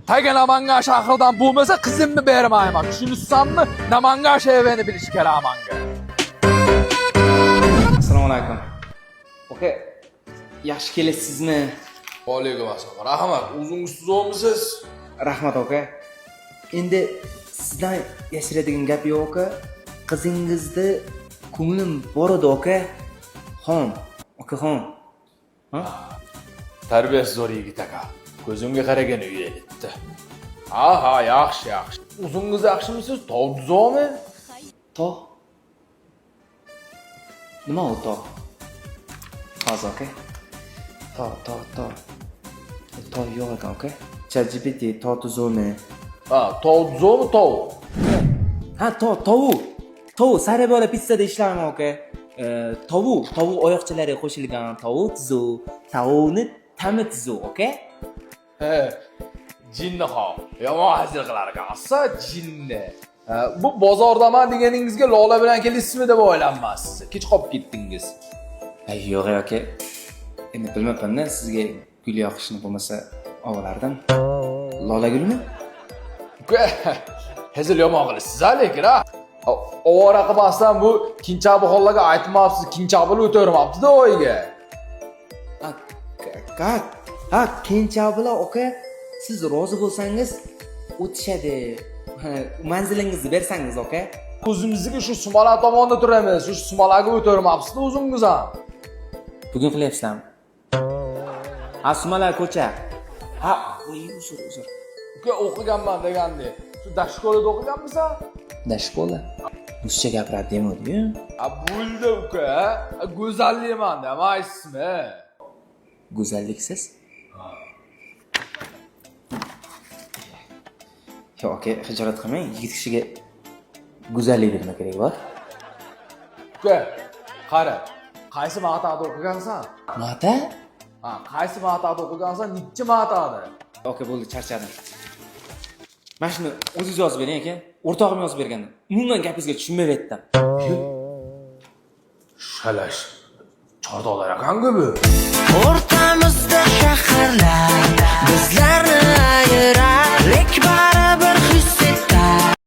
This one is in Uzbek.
Taga Namangan shahridan bo'lmasa qizimni bermayman. Tushunsanmi? Namangan sheveni bilish kerak manga. Assalomu alaykum. Aka, yaxshi kelasizmi? Va alaykum assalom. Rahmat. O'zingiz tuzukmisiz? Rahmat aka. Endi sizdan yashiradigan gap yo'q aka. Qizingizni ko'nglim bor edi aka. Xon, okaxon. Ha? Tarbiyasi zo'r yigit aka. Ko'zimga qaragan uyalibdi. Ha, ha, yaxshi, yaxshi. O'zingiz yaxshimisiz? Tog' tuzukmi? Tog'. Nima u tog'? Hozir aka. Tog', tog', tog'. Tog' yo'q ekan aka. ChatGPT tog' tuzukmi? Ha, tog' tuzukmi, tog'? Ha, tog', tovuq. Tovuq, Saribola pizzada ishlayman aka. Tovuq, tovuq oyoqchalari qo'shilgan tovuq tuzuv, tovuqni ta'mi tuzuv, aka. He, jinni ho. Yomon hazil qilar ekan. Assa jinni. Ha, bu bozordaman deganingizga Lola bilan kelisizmi deb o'ylanmas. Kech qolib ketdingiz. Ay, yo'q aka. Endi bilmabman-da, sizga gul yoqishini bo'lmasa olardim. Lola gulmi? Uka, hazil yomon qilasiz lekin ha. Ovora qilmasdan bu Kinchabi xolaga aytmabsiz, Kinchabil o'tirmabdi-da oyiga. Ha, ha, Kencha bilan aka, siz rozi bo'lsangiz o'tishadi. Ha, manzilingizni bersangiz aka. O'zimizniki shu Sumala tomonda turamiz. Shu Sumalaga o'tirmabsiz o'zingiz ham. Bugun qilyapsizlarmi? Ha, Sumala ko'cha. Ha, voy, uzr, uzr. Uka, o'qiganman degandek. Shu dashkolada o'qiganmisan? Да школа. Ruscha gapiradi demadi-yu. Ha, bo'ldi uka. Ha, go'zallikman demaysizmi? Go'zalliksiz? Yo'q, aka, xijolat qilmang. Yigit kishiga go'zallik nima keragi bor? Uka, qara. Qaysi ma'tada o'qigansan? Mata? Ha, qaysi ma'tada o'qigansan? Nechi ma'tada? Aka, bo'ldi, charchadim. Mana shuni o'zingiz yozib bering aka. O'rtog'im yozib bergandi. Umuman gapingizga tushunmayaptim. Shalash. Chordoqlar ekan-ku bu. O'rtamizda shaharlar bizlarni ayirar.